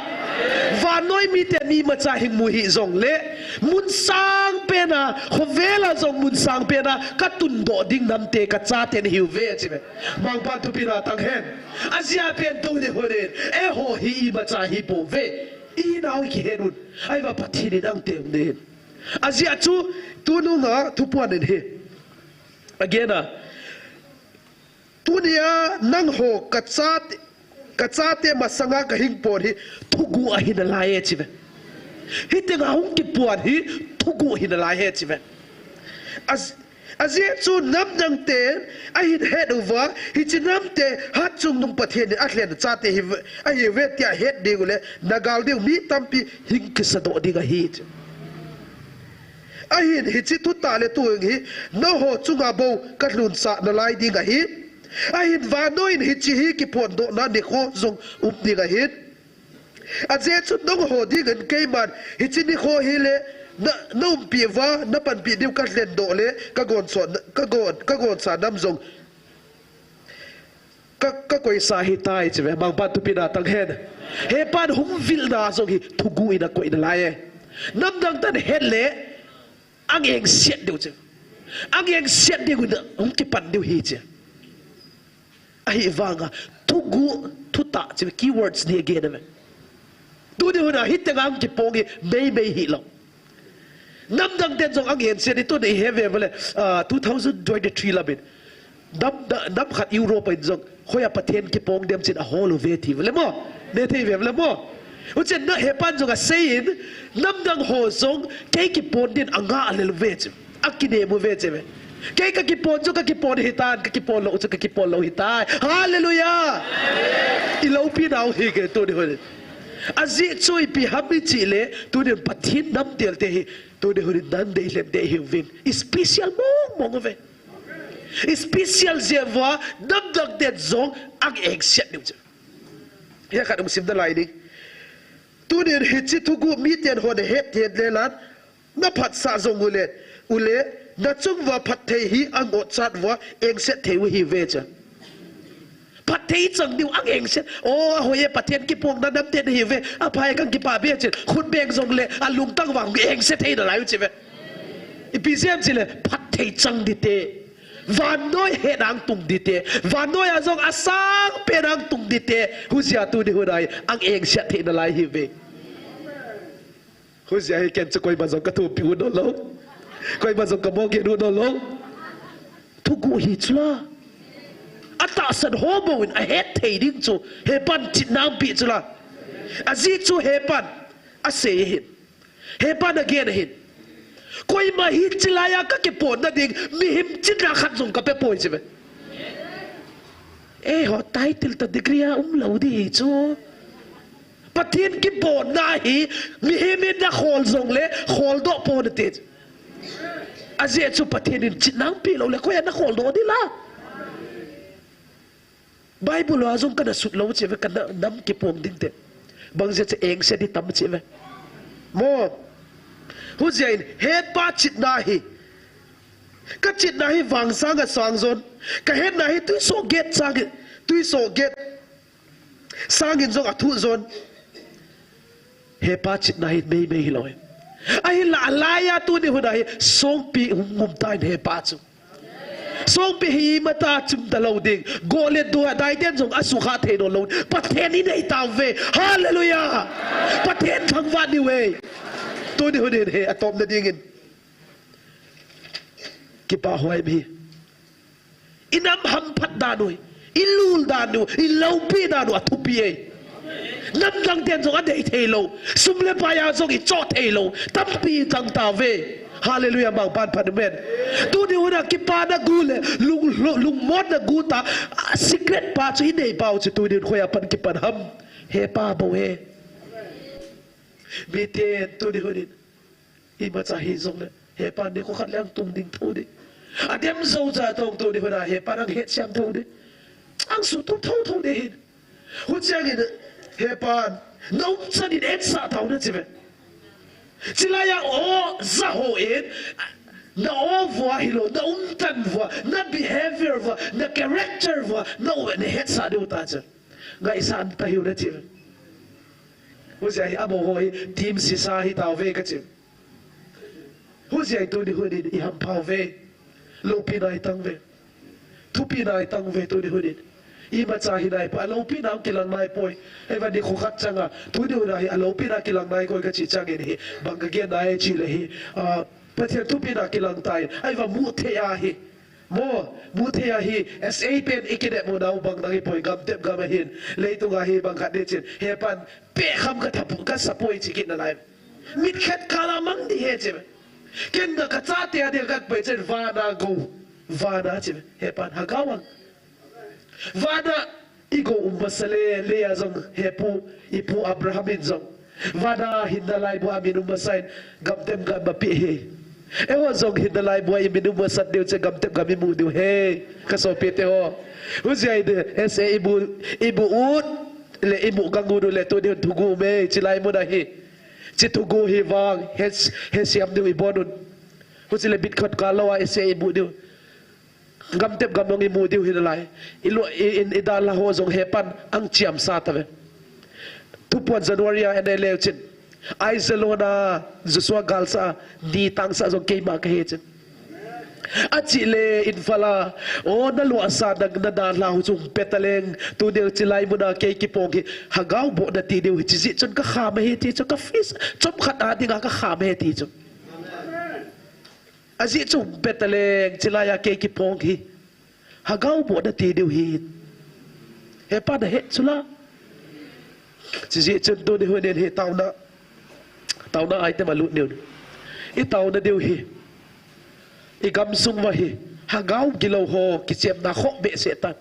Vannoi miten imacha hin mu hih jongle, mun sang pen a, khovel a jong mun sang pen a, katun doh ding namte kachate nahiuve, achi ve. Mangpan thupina tang hen. Ajia pen tuni hun in, eiho hi imacha hipouve. Inao kihen un. Ahivang Pathen in angteu nen. Ajia chu, tunung a thupuan in hi. Again a. Tunia nangho kachate, kachate masanga kahing pon hi thuguh ahi nalai e chi ve. Hitenga hung kipuan hi thuguh ahi nalai e chi ve. As, Ajeh chu namdang ten ahin het uva, hiche namte hatchungnung Pathen in alhen chate hi, ahiuve tia het ding ule, nagal diu mi tampi hing kisadoh ding ahi. Ahin hiche thutah le thu hi, nangho chunga bou kalhunsah nalai ding ahi. Ahin vannoi in hiche hi kiphondohna nikho jong um ding ahi. Ajeh chu nangho dingin keiman, hiche nikho hi le, na, naumpi uva, napanpi diu kalhen doh le, kagon so, kagon, kagonsa nam jong. Ka, kakoisa ahitai chi ve, mangpan thupina tang hen. Hepan hung vilna jong hi thuguh in akoi nalai e. Namdang ten het le, angengset diu chi. Angengset diu in hung kipan diu hi chi. Ahivanga, thuguh, thutah, chi keywords ni again ave. Tuni huna, hitenga hung kipong hi, meimei hilou. Namdang ten jong angengset hi tuni ihe ve vele, ah, two thousand twenty-three lamin. Nam, na, nam khat Europe in jong, hoiya Pathen kipong dem chin ahol uve ti vele mo. Ne thei ve vele mo. Huchen na hepan jong asei in, namdang ho jong, kei kipon din anga alel uve chi. Akinem uve chi ve. Kei kakipon chu kakipon hitan, kakipon lou chu kakipon lou hitai. Hallelujah! Iloupina u hi ke tuni hun. Ajeh chu ipi ham ichi le, tuni Pathen nam tel te hi, tuni hun nan dei lem dei hiuvin. Special mong mong uve. Special jeh uva, namdang ten jong angengset diu chi. Hia khat hung sim nalai ding. Tunin hiche thuguh miten hon ahet het le lan, naphatsah jong ule, ule, nachung uva phatthei hi angotchat uva, engset thei u ahiuve cha. Phatthei chang diu angengset. O, ahoi e, Pathen kipongna namte nahiuve. Aphai kang kipa be chin. Khut beng jongle, alungtang uva engset thei nalai u chi ve. Ipi jeh ham chile, phatthei chang ding te. Vannoi hetna a tung ding te, vannoi a jong asang pen a tung ding te, hujia tuni hun a hi, ang engsiat theina lai ahi ve. Hujia hi ken chu koima jong ka thupi u no lo. Koima jong ka mo ke u no lo. Thugu hi chu la. Atahsan ho bou in ahet thei ding chu, hepan chitna ahin pe chu la. Ajeh chu hepan asei ahin. Hepan agen ahin. Koima hi chilai a ka kipon na ding, mihem chitna khat jong ka pe poi chi ve. Eiho title toh degree a um lou ding hi chu. Pathen kipon na hi, mihem in na khol jong le, khol doh pon na te. Ajeh chu Pathen in chitna ahin pe lou le, koi a na khol doh ding la. Bible a jong kana sut lou chi ve, ka na-, nam kipong ding te. Bang jeh chu engse ding tam chi ve. Mo. Hujia in, hepa chitna hi. Ka chitna hi vang sang a sang jon. Ka hetna hi tuisoh get sang, tuisoh get sang in jong athu jon. Hepa chitna hi meimei hilou hi. Ahinla alai a tuni hun a hi songpi hung um tan hepa chu. Songpi hi ima ta chim ta lou ding. Go le do a dai ten jong asukha thei nailou. Pathen i nei tauve. Hallelujah. Pathen thangvah in nei uve. Tuni hun in hi atom na ding in. Kipa hoi mi. I nam hamphat dan u, i lul dan u, i loupi dan u athupi e. Nam dang ten jong adei thei lou, sum le pai a jong i choh thei lou, tampi chang tauve. Hallelujah, mangpan phat, amen. Tuni hun a kipana gu le, lung, lung, lungmonna gu tah, a secret pa chu i nei pau chu tuni hun khoi a pan kipan ham, hepa bou he. Miten tuni hun in. Imacha hijong le, hepa nikho khat le ang tung ding thou ding. Adem jou cha tong tuni hun a hepa ang het siam thou ding. Ang sutup thou thou ding hin. Huchiang in hepa na um chan in etsah tau na chi ve. Chilai a o ja ho in na o vua hilou, na um tan vua, na behavior vua, na character vua, na u na hetsah diu ta chu. Ngaisang ta hiu na chi ve. Huchiang hi amo ho hi, team sisa hi tauve ka chi. Huchiang hi tuni hun in i hampha uve. Loupina i tang uve. Thupina i tang uve tuni hun in. Imacha hi nai poi, aloupina kilang nai poi. Ahivangin nikho khat chang a, tuni hun a hi aloupina kilang nai koi ka chi chang in hi. Bang ka gen nai chi le hi. Ah, Pathen thupina kilang tai. Ahivang mu thei a hi. Mo, mu thei a hi, S A pen i kinep mo nau bang nang i poi gam tep gam a hin. Leitung a hi bang khat ding chin. Hepan, pe kham ka thapu, ka sapoi chi kit nalai. Mit khat kala mang di he chi. Ken na ka chate a dia ka poi chin vana go. Vana chi. Hepan, hagao ang. Vana I go um masa le, le a jong, hepu, i pu Abraham in jong. Vana hinna laibu a min um masa in, gam tep gam a pi he. Eiho jong hinna laibu a i min um masa diu che gam tep gam i mu diu he. Ka sopi te ho. Huchiang in, S A i bu, i bu ut, le i mu gang ut le tu diu thugu me, chilai mun a hi. Chi thugu hi vang, he, he siam diu i bon un. Huchi le bit khat kalo a S A i bu diu. Gam tep gam jong i mu diu hi nalai. I lo, i, in, i dalha ho jong hepan ang chiam sa ta ve. Thupuan January a en le chin. Aijalon a Joshua galsa, ni tangsa jong keima ka he chin. Achi le Imphal a, o na lo asa na, na dalha ho chung peta leng, tu deu chilai mun a kei kipong hi, hagao bo na ti diu hi chi jeh chun ka kham he ti chu ka fis, chom khat a dinga ka kham he ti chu. Ajeh chu beta leng chilai a kei kipong hi. Hagao bo na ti diu hi. Hepa na he chu la. Chi jeh chun tu ni hun in hi taona. Taona ai te ma lut niu. I taona diu hi. I gam sung uva hi. Hagao gilou ho kichemna kho behseh tan.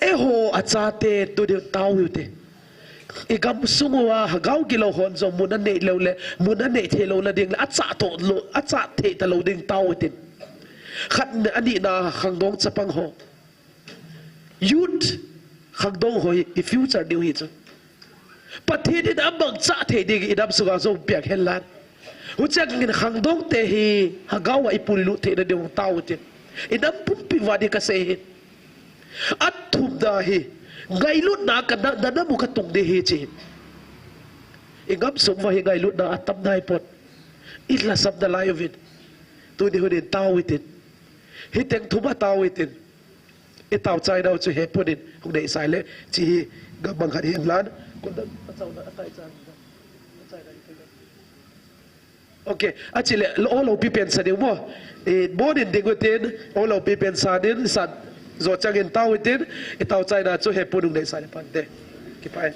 Eiho a chate tu diu tao u te. I gam sung uva hagao gilou hon jong mun a nei lou le, mun a nei thei lou na ding le, a cha to lou, a cha thei ta lou ding tao u tin. Khat na, ani na khangdong chapang ho. Youth khangdong ho hi, i future diu hi chu. Pathen in a mangcha thei ding i dam sunga jong piang hen lang. Huchiang in khangdong te hi hagao a i pui lut theina diu tao u tin. I dam pumpi uva ding ka sei hi. A thumna hi ngailutna ka na, na, na mu ka tung ding hi chi. I gam sung uva hi ngailutna a tam nai pon. I lhasam nalai uvin. Tu ni hun in tao u tin. Hiteng thum a tao itin. I tao chaina u chu hepun in hung nei sai le. Chi hi gam bang khat hi lang. Ok, a chi le, o lo pi pen sa ding mo. I bon in ding utin, o lo pi pen sa din, sa zo chang in tao itin, i tao chaina chu hepun hung nei sai le pante. Kipai.